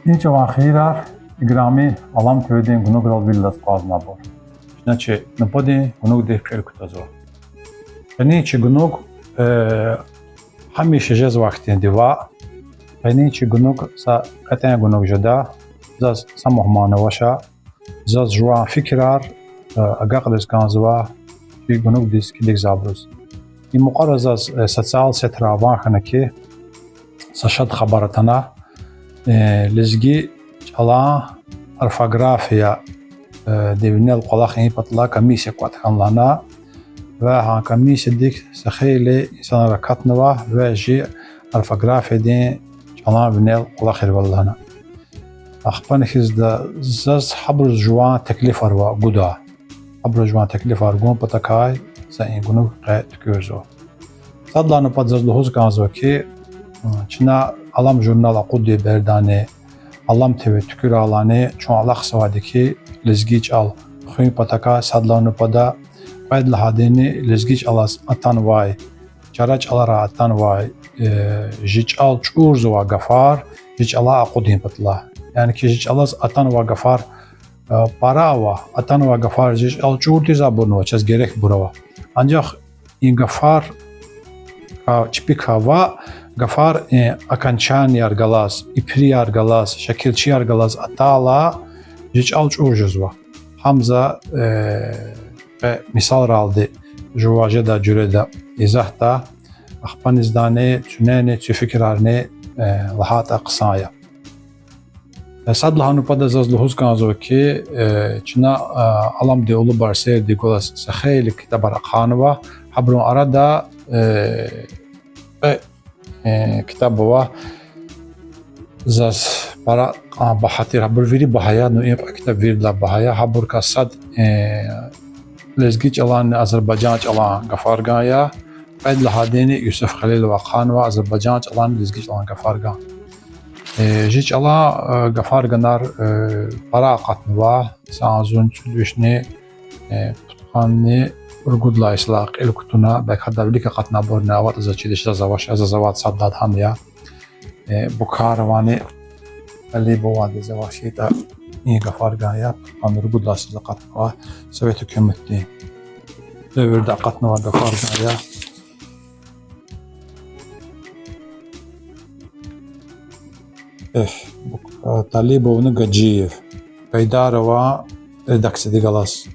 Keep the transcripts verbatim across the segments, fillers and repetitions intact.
И чӀаван хийирар, играми Алам ТВ-дин гунуграл вил алаз акъвазнавайбур. Чна чи нубатдин гунугдихъ кьил кутазва. Къенин чи гунуг, э, гьамиша жезвай хьтинди я. Къенин чи гунуг са кьетӀен гунуг жеда. Заз са мугьман авач. Заз жуван фикирар, э, агакьариз кӀанзава чи гунугдиз килигзавайбуруз. И мукьвара заз, э, социал сетра ван хьана хьи, са шад хабар атана, э, лезги чӀалан орфография, э, ди винел кӀвалах ийин патал комиссия кӀватӀ хьана лагьана, ва гьа комиссиядик са хейлин инсанар акатнава ва чи орфографиядин чӀалан винел кӀвалахар ава лагьана. Ахпани хьиз заз гьабуруз жуван теклифар ава гуда. Гьабуруз жуван теклифар гун патакай за и гунуг къе туькӀуьрзава. Сад лагьай нубатда заз лугьуз кӀанзава хьи, чна Алам журнал акъуддайбурудани, Алам ТВ туькӀуьрайдалайни чун алахъзавайди хьи, лезги чӀал хуьн патакай сад лагьай нубатда, кьвед лагьайдини лезги чӀалаз атанвай, чара чӀаларай атанвай, э, чи чӀал чӀурзавай гафар чи чӀалай акъудун патал. Яни хьи чи чӀалаз атанвай гафар, э, пара ава, атанвай гафар чи чӀал чӀурдиз абурнава, чаз герекбур ава. Анжах и гафар, а, чпик ава, гафар, э, окончанияр галаз, иприяр галаз, шекилчияр галаз атайла, чи чӀал чӀур жезва. Гьам за, э, къе мисалралди жува жедай жуьреда изагьда, ахпанизни, цуьнени, цуь фикирарни, э, лагьайтӀа хъсан я. Э, сад лагьай нубатда заз лугьуз кӀанзава хьи, э, чна, э, Аламдин улубар сердин гулаз са хейлин ктабар ахъайнава, гьабурун арада, э, кьве, э, ктаб ава, заз пара кьван багьа тир, гьабур вири багьа я, ну и кьве ктаб виридалай багьа я, гьабурукай сад, э, лезги чӀаланни азербайжан чӀалан гафарган я, кьвед лагьайдини Юсуф Халилова ахъайнава азербайжан чӀаланни лезги чӀалан гафарган. Э, чи чӀалан, э, гафарганар, э, пара акъатнава, са агъзурни кӀуьд вишни, э, пудкъанни ругуд лагьай йисалай кьил кутуна, белки гьадалай вилик акъатнавайбурни аватӀа, заз чидач, заз авач, заз авай сад лагьайди гьам я. Э, Букаровани, Талибовади заз авачиртӀа, и гафарган я, пудкъанни ругуд лагьай йисалай акъатнава, совет гьукуматдин девирда акъатнавай гафарган я. Эхь, Бук-, э, Талибовни Гаджиев. Гайдарован редакциядихъ галаз.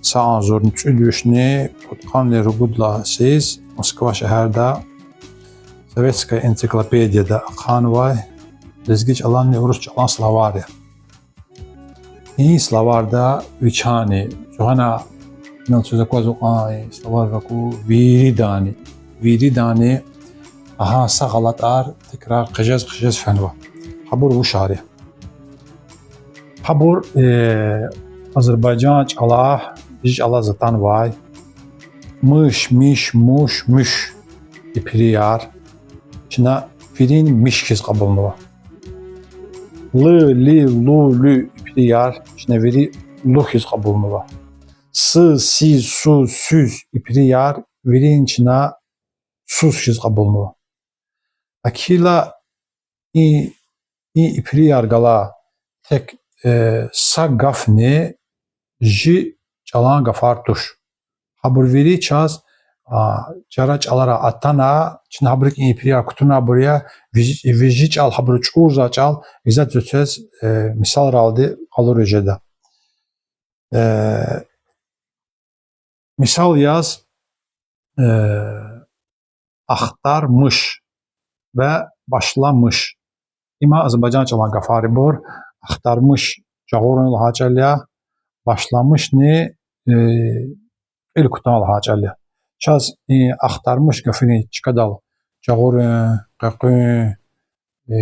Са агъзурни кӀуьд вишни пудкъанни ругуд лагьай йисуз Москва шегьерда Советская энциклопедияда ахъайнавай лезги чӀаланни урус чӀалан словарь я. И словарьда вичани, цугъана, инал чаз аквазва кьван словарь аку, виридани, виридани, агьа, са гъалатӀар текрар хъжез-хъжез фенва. Гьабур вушар я? Гьабур, э, азербайжан чӀалай, чи чӀалаз атанвай мыш, миш, муш, муьш ипирияр чна вирин миш хьиз кьабулнава. Лы, ли, лу, луь ипирияр чна вири лу хьиз кьабулнава. Сы, сиз, суз, суьз ипирияр вирин чна суз хьиз кьабулнава. Акила и, и ипирияр галай тек, э, са гафни чи чӀалан гафар туш. Гьабур вири чаз, а, чара чӀаларай атана, чна гьабурукай и ипирияр кутунайбур я, ви-, ви чи чӀал, гьабуру чӀурзавай чӀал, гзаф цуьквез, э, мисалралди къалуриз жеда. Э, мисал яз, э, ахтармыш ва башламыш. Има азербайжан чӀалан гафарбур, Ахтармиш жагъурун лагьай чӀал я, башламишни, э, кьил кутан лагьай чӀал я. Чаз и ахтармиш гафунин чкадал жагъурун, къекъуьн, э,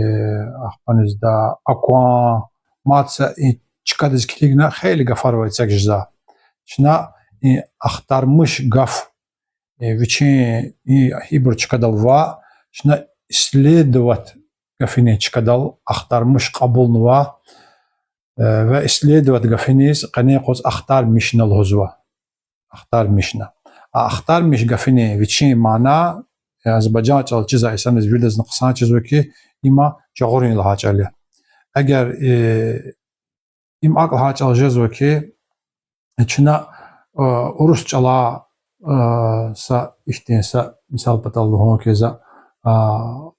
ахпанизда акван, мад са и чкадиз килигна хейлин гафар ава эциг жезва. Чна и ахтармиш гаф, э, вичин и, ибур чкадал ва, чна исследовать гафунин чкадал ахтармиш кьабулнава, э, ва исследовать гафуниз къенин къуз ахтармишна лугьузва. Ахтармишна. А ахтармиш гафунин вичин мана, э, азербайжан чӀал чизвай инсанриз виридазни хъсан чизва ки, има жагъурун лагьай чӀал я. Эгер, э, им акӀ лагьай чӀал жезва ки, чна, э, урус чӀала, э, са ихьтин са мисал патал лугьун ки за, а,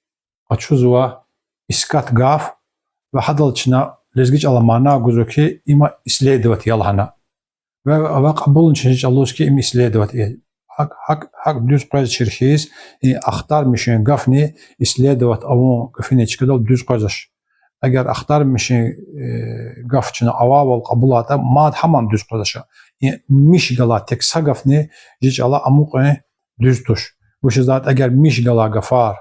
къачузва искать гаф, ва гьадал чна лезги чӀала мана гузва ки, има исследовать я лагьана. Ва, ва кьабулна чи чӀалализ ки, им исследовать я. ГьакӀ, гьакӀ, гьакӀ дуьз къвезчир хьиз, и ахтармишун гафни исследовать авун гафунин чкадал дуьз къвезвач. Эгер ахтармишун, э, гаф чна авайвал кьабулайтӀа, мад гьамни дуьз къвезвач. И миш галай тек са гафни чи чӀала амукьун дуьз туш. Вучиз лагьайтӀа эгер миш галай гафар,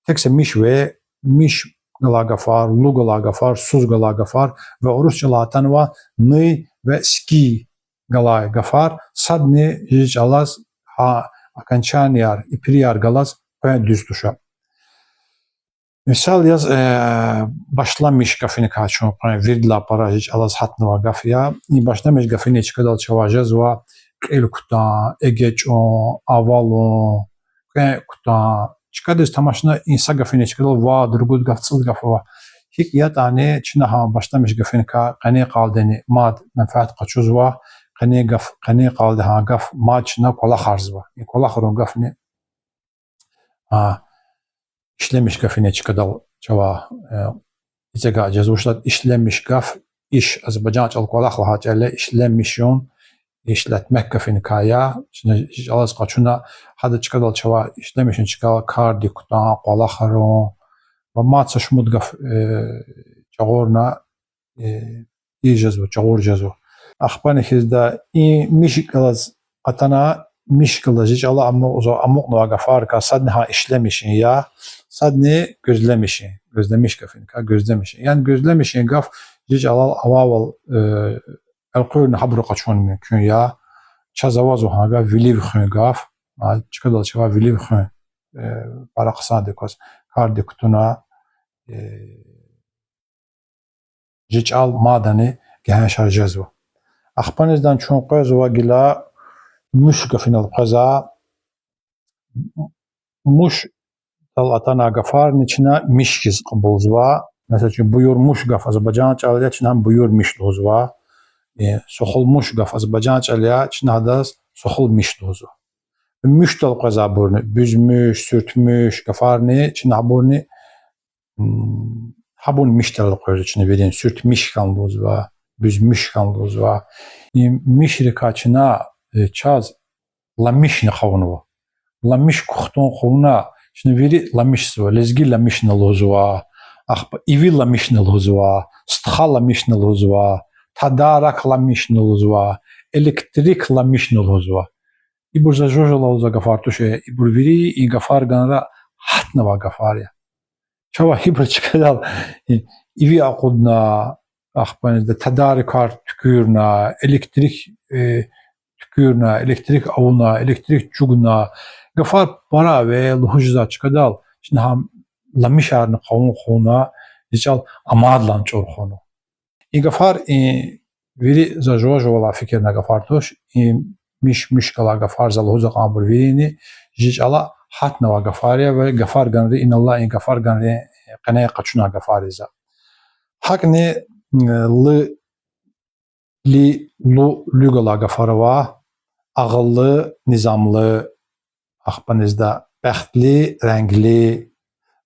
тек са миш ва, миш галай гафар, лу галай гафар, суз галай гафар ва урус чӀалай атанвай ны ва ски галай гафар садни чи чӀалаз гьа окончанияр, ипирияр галаз къвен дуьз туш. Мисал яз, э, башламиш гафуникай чун къвен, виридалай пара чи чӀалаз гьатнавай гаф я. И башламиш гафунин чкадал чавай жезва кьил кутан, эгечӀун, авалун, кьве кутан. Чкадиз тамашна, и са гафунин чкадал вад, ругуд гаф, цӀуд гаф ава. ГьикӀ ятӀани чна гьа башламиш гафуникай къенин къалдини мад менфят къачузва, къенин гаф, къенин къалди гьа гаф мад чна кӀвалахарзава. И кӀвалахарун гафни, а, ишлемиш гафунин чкадал чавай, э, эцигай жезва. Вучиз лагьайтӀа ишлемиш гаф, иш, азербайжан чӀал кӀвалах лагьай чӀал я, ишлемишун, ишлетмек гафуникай я, чна чи чӀалаз къачуна, гьадан чкадал чавай ишлемишун чкадал кардик кутан, кӀвалахарун ва мад са шумуд гаф, э, жагъурна, э, ийиз жезва, жагъур жезва. Ахпани хьизда и миш галаз атана, миш галаз чи чӀала амукьза-, амукьнавай гафарикай садни гьа ишлемишун я, садни гуьзлемишун, гуьзлемиш гафуникай гуьзлемишун. Яни гуьзлемишун гаф чи чӀалал авайвал, э, элкъуьрна гьабуруз къачун мумкин я. Чаз авазва гьа гаф вилив хуьн гаф, а, чкадал чавай вилив хуьн, э, пара хъсандиз кваз кардик кутуна, э, чи чӀал мадни гегьеншар жезва. Ахпаниздан чун къвезва гила муьш гафунал къвезва. Мушдал атанвай гафарни чна миш хьиз кьабулзава. Месела, чун буюрмуш гаф азербайжан чӀал я, чна буюрмиш лугьузва. Э, сухалмуш гаф азербайжан чӀал я, чна гьадаз сухалмиш лугьузва. Мушдал къвезвайбурни, буьзмуьш, суьртмуьш гафарни чна гьабурни, м, гьабурни мишдал къвезва чна вирин, суьртмиш хьана лугьузва, буьзмуьш хьана лугьузва. И мишрикай чна, э, чаз ламишни хъувунва. Ламиш кухтун хъувуна, чна вири ламишзава, лезги ламишна лугьузва, ахпа иви ламишна лугьузва, стха ламишна лугьузва, тадарак ламишна лугьузва, электрик ламишна лугьузва. Ибур за жува-жувал лугьузвай гафар туш, ибур вири и гафарганра гьатнавай гафар я. Чавай ибур чкадал, и, иви акъудна, ахпанизда тадарикар туькӀуьрна, электрик, э, туькӀуьрна, электрик авуна, электрик чӀугуна. Гафар пара ава, лугьуз жезвай чкадал, чна гьа ламишарни хъувун-хъувуна, чи чӀал амадлан чӀур хъувунва. И гафар, и, вири за жува-жувалай фикирна гафар туш, и миш-миш галай гафар за лугьуз акьунбур вирини, чи чӀала гьатнавай гафар я ва гафарганри, иналлай и гафарганрин къене къачунай гафар я за. ГьакӀни, м, лы, ли, лу, луь галай гафар ава: агъуллу, низамлу, ахпанизда бахтли, ренгли,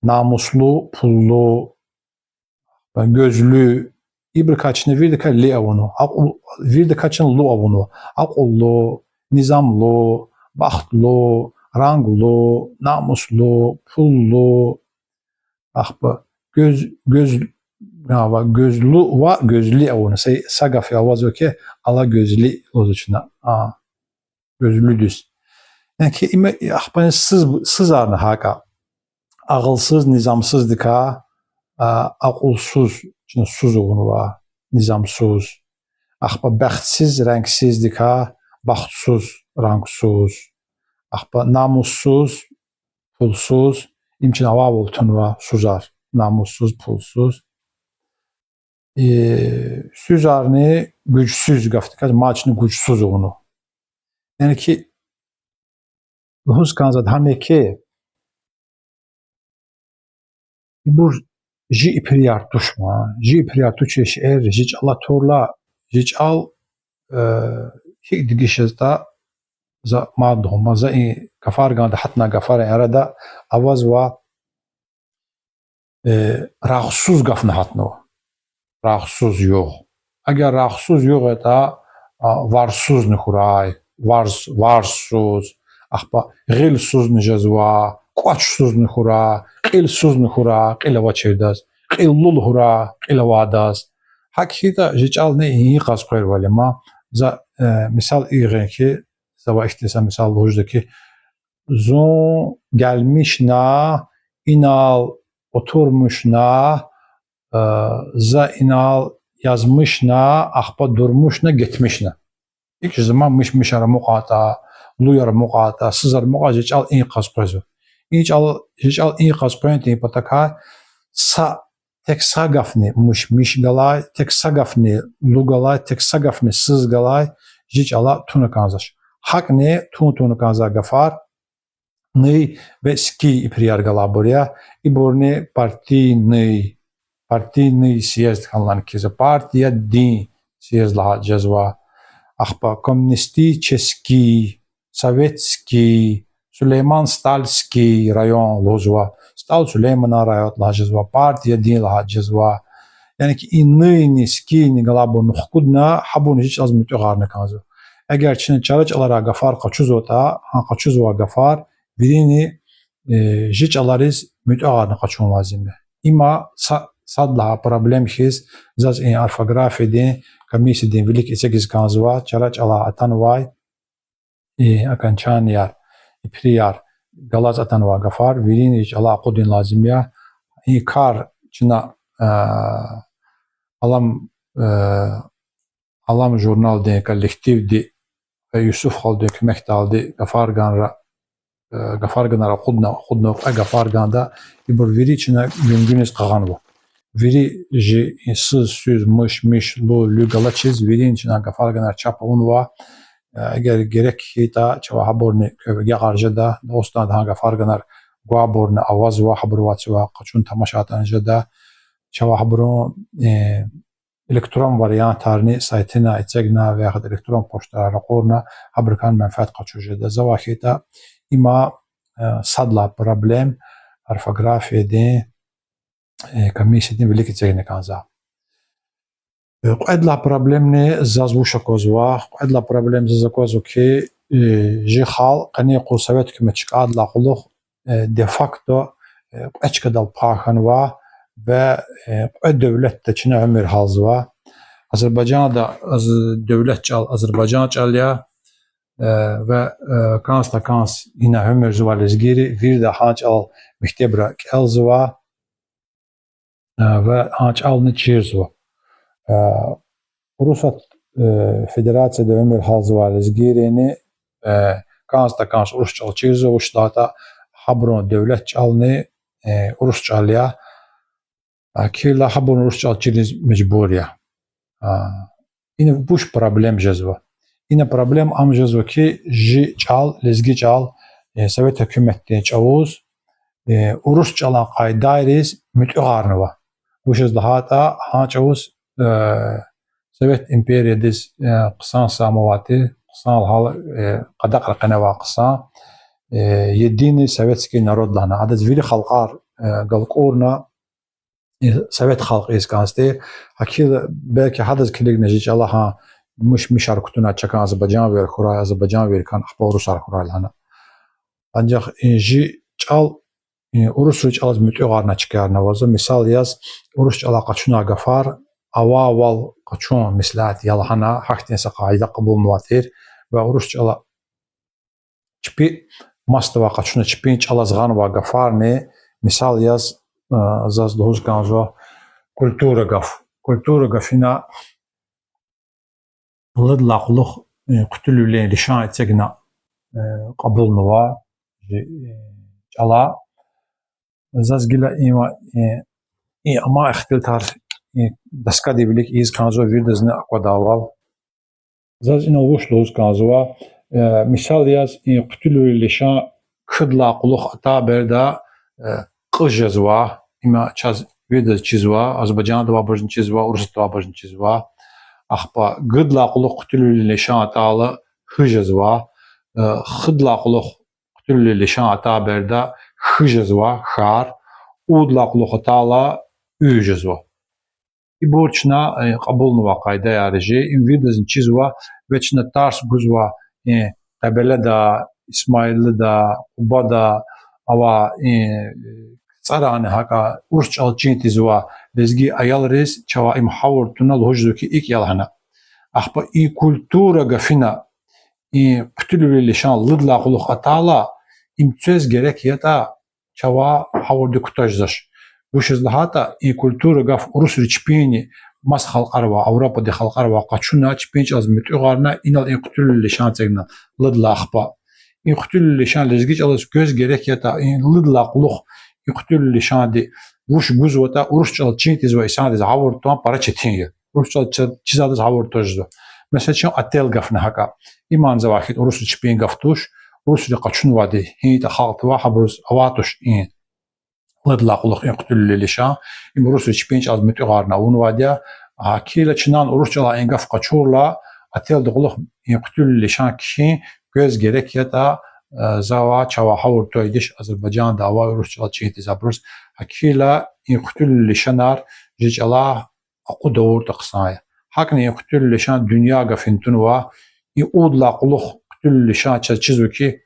намуслу, пуллу, гуьзлу. Ибурукай чна виридакай ли авунва, акьул-, виридакай чна лу авунва: акьуллу, низамлу, бахтлу, ранглу, намуслу, пуллу, ахпа гуьз-, гуьз-, а, ва гуьзлу ва гуьзли авуна. Са, са гаф авазва хьи, ала гуьзли лугьузва чна. А, гуьзлудиз. Яни хьи има ахпани сиз, сизарна гьакӀа. Агълсуз, низамсуздикай, а, акьулсуз, чна сузун авунва, низамсуз. Ахпа бахтсуз, рангсуздикай, бахтсуз, рангсуз. Ахпа намуссуз, пулсуз, им чна авайвал тунва сузар, намуссуз, пулсуз. Э, сузарни гуьжсуз гаф тиказ, мад чна гуьжсуз авуна. Яни хьи, лугьуз кӀанзавайди гьам я хьи, ибур жи ипирияр туш ман, жи ипирияр тушир шейэр, жи чӀала турла, жи чӀал, э, гьикӀ дегиш жезватӀа, за мад лугьун ман, за и гафар ганда, гьатна гафарин арада авазва, э, рагъсуз гафни гьатнава. Рагъсуз югъ. Эгер рагъсуз югъ ятӀа, а, варсузни хьурай, варз, варзсуз, ахпа гъилсузни жезва, кӀвачсузни хьурай, кьилсузни хьурай, кьил авачирдаз, кьиллу хьурай, кьил авайдаз. ГьакӀ хьайитӀа жи чӀални и къаз къвервал я ман, за, э, мисал ийин хьи, завай ихьтин са мисал лугьуз жеда хьи, зун гелмишна, инал отурмушна, э, за инал язмишна, ахпа дурмушна, гетмишна. ИкӀ жезва ман, миш-мишар амукьайтӀа, луяр амукьайтӀа, сизар амукьайтӀа, жи чӀал и къаз къвезва. И чӀал, жи чӀал и къаз къвен тир патахъай са, тек са гафни миш-миш галай, тек са гафни лу галай, тек са гафни сиз галай жи чӀала туна кӀанзавач. ГьакӀни тун-туна кӀанзавай гафар ный ва ский ипирияр галайбур я, ибурни партийный, партийный съезд хьанлани киза, партиядин съезд лагьайтӀа жезва. Ахпа коммунистический, советский, Сулейман-Стальский район лугьузва, СтӀал Сулейманан район лагьайтӀа жезва, партиядин лагьайтӀа жезва. Яни хьи и ныйни скийни галайбурни хкудна, гьабурни жи чӀалаз муьтӀуьгъарна кӀанзава. Эгер чна чара чӀаларай гафар къачузватӀа, гьа къачузвай гафар вирини, э, жи чӀалариз муьтӀуьгъарна къачун лазим я. Има са-, сад лагьай проблем хьиз, заз и орфографиядин комиссиядин вилик эцигиз кӀанзава, чара чӀалай атанвай и окончанияр, ипирияр галаз атанвай гафар вирини жи чӀалай акъудун лазим я. И кар чна, э, Алам, э, Алам журналдин коллективди ва Юсуф халудин куьмекдалди гафарганра, э, гафарганар акъудна, акъудна кьве гафарганда, ибур вири чна гуьнгуьниз къагъанва. Вири жи сиз, суьз, миш, миш, лу, луь галачиз вирин чна гафарганар чап авунва. Э, эгер герек хьайитӀа, чавай гьабурни квев агакьар жеда, Дагъустанда гьа гафарганар гвайбурни авазва, гьабурувай чавай къачун тамашайтӀани жеда. Чавай гьабурун, э, электрон вариантарни сайтина эцигна ва яхад электрон почтарай ракъурна, гьабурукай менфят къачуз жеда. Завай хьайитӀа, има, э, сад лагьай проблем орфографиядин, э, комиссиядин вилик эцигна кӀанзава. Э, кьвед лагьай проблемани заз вуч аквазва? Кьвед лагьай проблем заз аквазва хьи, э, жи халкь къенин къуз совет гьукумат чкӀайдалай кьулухъ, э, де-факто, э, кьве чкадал пай хьанва ва, э, кьве девлетда чна уьмуьр гьалзава. Азербайжанда аз-, девлет чӀал азербайжан чӀал я, э, ва, э, кӀанз-такӀанз ина уьмуьрзавай лезгийри вирида гьа чӀалал мектебра кӀелзава, э, ва гьа чӀални чирзава. Э, Урусат, э, Федерацияда уьмуьр гьалзавай лезгийрини, э, кӀанз-такӀанз урус чӀал чирзава, вучиз лагьайтӀа гьабурун девлет чӀални, э, урус чӀал я. А, килигайла гьабурни урус чӀал чириз мажбур я. А, ина вуч проблем жезва? Ина проблем ам жезва хьи, жи чӀал, лезги чӀал, э, совет гьукуматдин чӀавуз, э, урус чӀалан къайдайриз муьтӀуьгъарнава. Вучиз лагьайтӀа гьа чӀавуз, э, совет империядиз, э, хъсан са ам авай тир, хъсан лагьайла, э, къадакъра къене авай хъсан, э, единый советский народ лагьана. Адаз вири халкьар, э, галкӀурна, э, совет халкь ийиз кӀанзавай тир. ГьакӀ хьайила, белки гьадаз килигна жи чӀала гьа муш-мишар кутуна чакай азербайжанвияр хьурай, азербайжанвийрикай ахпа урусар хьурай лагьана. Анжах, э, жи чӀал урусри чӀалаз муьтӀуьгъарна чкаяр авазва. Мисал яз, урус чӀалай къачунай гафар авайвал къачун меслят я лагьана, гьахьтин са къайда кьабулнавай тир. Ва урус чӀала чпи масадавай къачуна, чпин чӀалаз гъанвай гафарни, мисал яз, заз лугьуз кӀанзава культура гаф. Культура гаф ина луд лагьай кьулухъ хъуьтуьлвилин лишан эцигна кьабулнава чӀала. Заз гила има, и амай ихтилатар, и доскадин вилик ийиз кӀанзава виридазни аквадайвал. Заз инал вуч лугьуз кӀанзава, мисал яз, и хъуьтуьлвилин лишан куьд лагьай кьулухъ атай береда кьу жезва, има чаз виридаз чизва, Азербайжанда авайбурузни чизва, Урусатда авайбурузни чизва. Ахпа гуьд лагьай кьулухъ хъуьтуьлвилин лишан атайла гьу жезва, хуьд лагьай кьулухъ хъуьтуьлвилин лишан атай береда хьи жезва, хьар, уд лагьай кьулухъ атайла уь жезва. Ибур чна кьабулнавай къайдаяр я, им виридазни чизва, ва чна тарс гузва, Къебеледа, Исмаиллада, Къубада авай, ЦӀарани гьакӀа урус чӀал чин тийизвай лезги аялриз чавай им гъавурда туна, лугьузва хьи, икӀ я лагьана. Ахпа и культура гаф ина, и хъуьтуьлвилин лишан луд лагьай кьулухъ атайла, им квез герек ятӀа, чавай гъавурда кутаз жезвач. Вучиз лагьайтӀа и культура гаф урусри чпини маса халкьаривай, Авропадин халкьаривай къачуна, чпин чӀалаз муьтӀуьгъарна, инал и хъуьтуьлвилин лишан эцигна, луд лагьай ахпа. И хъуьтуьлвилин лишан лезги чӀалаз квез герек ятӀа, и луд лагьай кьулухъ и хъуьтуьлвилин лишанди вуч гузватӀа, урус чӀал чин тийизвай инсандиз гъавурда тун пара четин я. Урус чӀал чиз-, чизвайдаз гъавурда тун жезва. Месела, чун отель гафни гьакӀа. Иман завай хьи, урусри чпин гаф туш, урусри къачунвайди, гьинитӀа халкьдивай, гьабуруз авай туш и луд лагьай кьулухъ и хъуьтуьлвилин лишан, им урусри чпин чӀалаз муьтӀуьгъарна авунвайди я. Гьакила чнани урус чӀалай и гаф къачурла, отельдин кьулухъ и хъуьтуьлвилин лишан кхьин квез герек ятӀа, завай чавай гъавурда тун жезвач, Азербайжанда авай урус чӀал чин тийизвайбуруз. Гьакила и хъуьтуьлвилин лишанар чи чӀалай акъуд авуртӀа хъсан я. ГьакӀни и хъуьтуьлвилин лишан дуьнья гафин тунва, и уд лагьай кьулухъ хъуьтуьлвилин лишан чаз чизва хьи,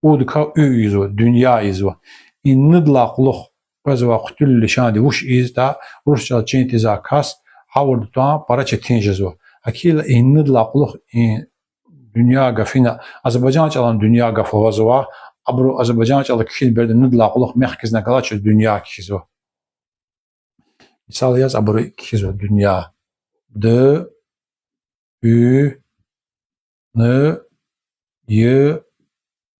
удкай уь ийизва, дуьнья ийизва. И нуд лагьай кьулухъ къвезвай хъуьтуьлвилин лишанди вуч ийиз ятӀа, урус чӀал чин тийизвай кас гъавурда тун пара четин жезва. Гьакила и нуд лагьай кьулухъ и дуьнья гаф ина, азербайжан чӀалани дуьнья гаф авазва, абуру азербайжан чӀала кхьин береда нуд лагьай кьулухъ мехъ хкизна галачиз дуьнья кхьизва. Мисал яз, абуру кхьизва дуьнья. Д, уь, н, й,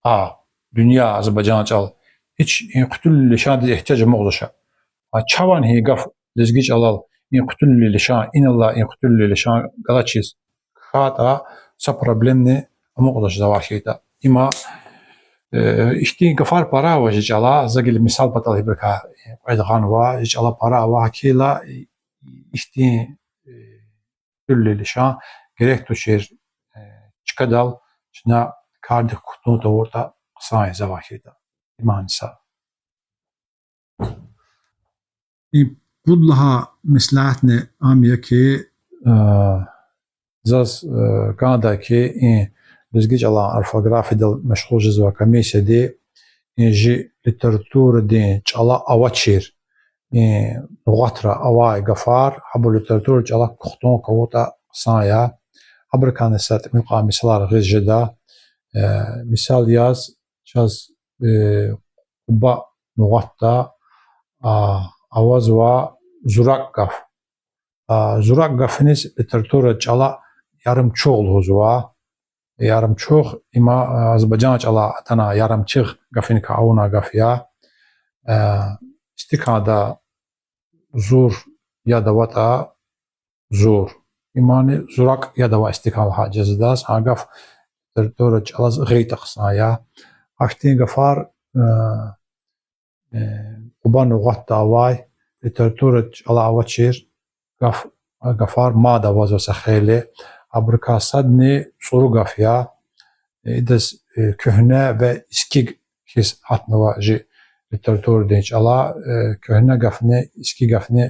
а. Дуьнья азербайжан чӀал. Гьич и хъуьтуьлвилин лишандиз игьтияж амукьзавач. А чавай гьи гаф лезги чӀалал и хъуьтуьлвилин лишан, иналай и хъуьтуьлвилин лишан галачиз кхьайтӀа, са проблемани амукьзавач, завай хьайитӀа. Има, ихьтин гафар пара ава чи чӀалай, за гила мисал патал ибурукай кьвед гъанва, чи чӀалай пара ава, гьакила ихьтин хъуьтуьлвилин лишан герек тушир чкадал чна кардик кутун тавуртӀа хъсан я, завай хьайитӀа. Иман са. И пуд лагьай меслятни ам я хьи, заз кӀандай хьи, и лезги чӀалан орфографиядал машгъул жезвай комиссияди и чи литературадин чӀала авачир и нугъатра авай гафар, гьабур литературадин чӀалак кухтун кавуртӀа хъсан я. Абурукайни са тӀимил кьван мисалар гъиз жеда. Мисал яз, чаз Къуба нугъатда авазва зуракӀ гаф. ЗуракӀ гафуниз литературадин чӀала ярымчугъ лугьузва. Ярымчугъ, има азербайжан чӀалай атана ярымчигъ гафуникай авунвай гаф я. Истиканда зур яд аватӀа, зур. Имани зуракӀ яд авай истикан лагьай жезва адаз, гьа гаф литературадин чӀалаз гъайитӀа хъсан я. Ахьтин гафар, Къуба нугъатда авай, литературадин чӀала авачир гаф, гафар мад авазва са хейлин. Абурукай садни цӀуру гаф я. Идаз куьгьне ва иски хьиз гьатнава чи литературадин чӀала. Куьгьне гафни иски гафни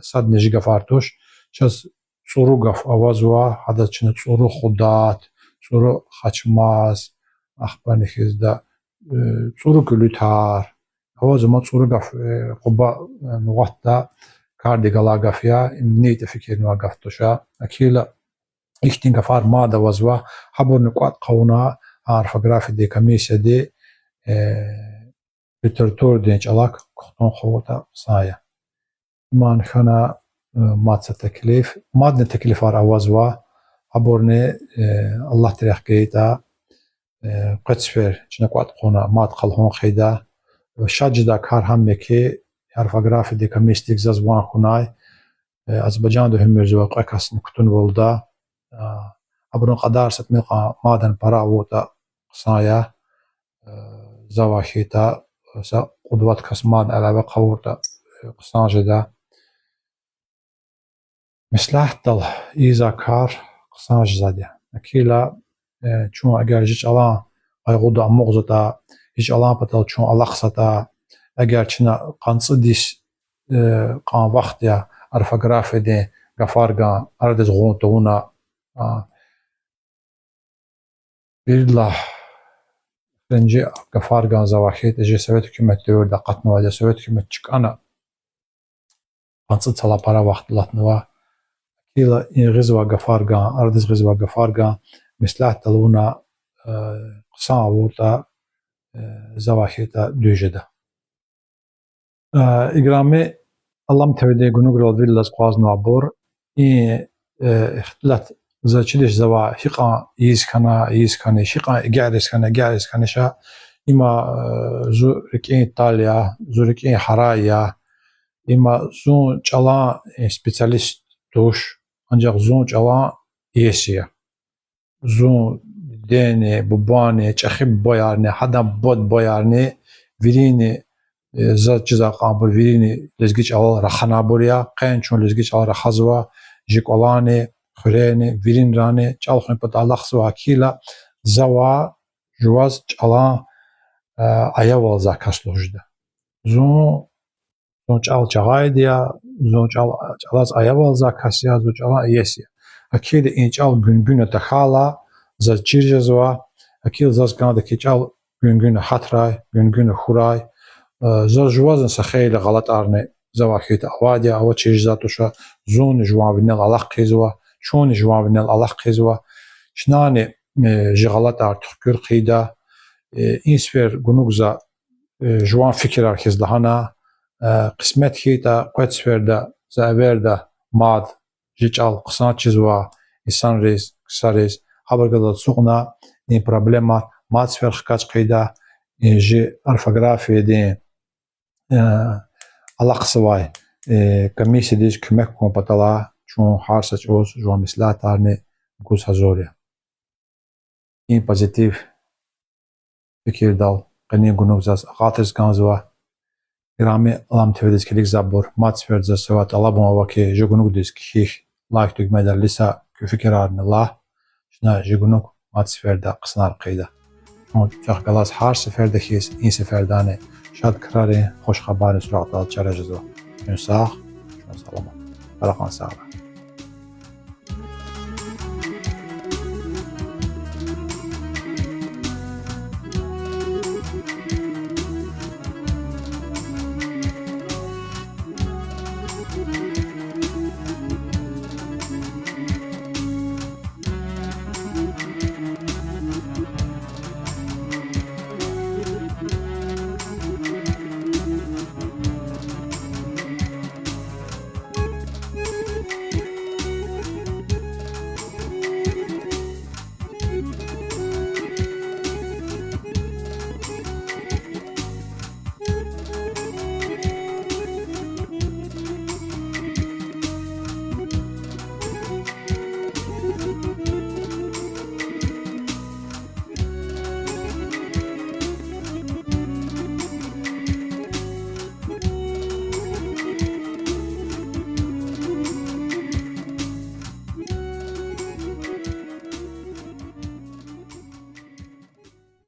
садни чи гафар туш. Чаз цӀуру гаф авазва, гьадаз чна цӀуру худат, цӀуру хачмаз, ахпани хьизда, цӀуру куьлуьтар, Авазва мад цӀуру гаф, э, Къуба, э, нугъатда кардик галай гаф я, им ни ятӀа фикирнавай гаф туш. Эхирла ихьтин гафар мад авазва, гьабурни кӀватӀ хъувуна орфографиядин комиссияди, э, литературадин чӀалак кухтун хъувуртӀа хъсан я. Ман хьана, э, мад са теклиф, мадни теклифар авазва, гьабурни, э, Аллагьдин рехъ гайитӀа, э, къецфер чна кӀватӀ хъувуна мад хълагьун хъийида. Ва шад жедай кар гьам я хьи, орфографиядин комиссиядик заз ван хьунай, э, Азербайжанда гьуьмуьрзавай кьве касни кутунвалда, а, абурун кьадар са тӀимил кьван мадни пара авуртӀа хъсан я, э, завай хьайитӀа, са кьуд-вад кас мад алава хъувуртӀа, э, хъсан жеда. Меслятдал ийизвай кар хъсан жезвайди я. Эхирла, э, чун эгер жи чӀалан къайгъуда амукьзаватӀа, жи чӀалан патал чун алахъзаватӀа, эгер чна къанни цӀуд йис, э, кьван вахт я орфографиядин гафарган арадиз гъун тавуна, а, виридалай эхиримжи гафарган завай хьайитӀа жи совет гьукуматдин девирда акъатнавайди я, совет гьукумат чкӀана къанни цӀуд йисалай пара вахт алатнава. Эхирла и гъизвай гафарган, арадиз гъизвай гафарган меслятдал авуна, э, хъсан авуртӀа, э, завай хьайитӀа дуьз жеда. Э, играми Алам ТВ-дин гунуграл виридаз акъвазнавайбур, и, э, ихтилат заз чидач завай гьикьван ийиз хьана, ийиз хьанач, гьикьван эгечӀиз хьана, эгечӀиз хьанач, има, э, зи рикӀин тӀал я, зи рикӀин гьарай я, има зун чӀалан, э, специалист туш, анжах зун чӀалан иеси я. Зун дидени, бубани, чӀехи бубаярни, гьадан буба-бубаярни, вирини, э, заз чизвай кьванбур вирини лезги чӀалал раханвайбур я, къени чун лезги чӀал рахазва, жи кӀвалани, хуьрени, виринрани чӀал хуьн патал алахъзава, эхирла завай жуваз чӀалан, э, аявалзавай кас лугьуз жеда. Зун, зун чӀал жагъайди я, зун чӀал, чӀалаз аявалзавай кас я, зун чӀалан иеси я. Эхирла и чӀал гуьнгуьна тахьайла, заз чир жезва, эхирла заз кӀанда хьи чӀал гуьнгуьна гьатрай, гуьнгуьна хьурай, э, заз жувазни са хейлин гъалатӀарни завай хьайитӀа авайди я, ава чир жезвай туш, зунни жуван винел алахъ хъийизва, чунни жуван винел алахъ хъийизва, чнани, э, жи гъалатӀар туькӀуьр хъийида, э, и сефер гунуг за, э, жуван фикирар хьиз лагьана, э, къисмет хьайитӀа, кьвед сеферда, за эверда мад жи чӀал хъсан чизвай инсанриз, ксариз, гьабурухъ галаз ацукьна, и проблема мад сефер хкаж хъийида, и жи орфографиядин, э, алахъзавай, э, комиссиядиз куьмек хьун патал чун гьар са чӀавуз жуван меслятарни гуз гьазур я. И позитив фикирдал къенин гунуг заз акьалтӀариз кӀанзава. Играми Алам ТВ-диз килигзавайбур, мад сеферда заз савай тӀалабун ава хьи, жи гунугдиз кхьихь, лайк дуьгмедал илиса, куь фикирарни лагь, чна жи гунуг мад сеферда хъсанар хъийида. Чун чахъ галаз гьар сеферда хьиз, и сефердани шад крарин, хуш хабаррин суракьдал чара жезва. Чун сагъ, чун саламат. Къарагъдан сагърай.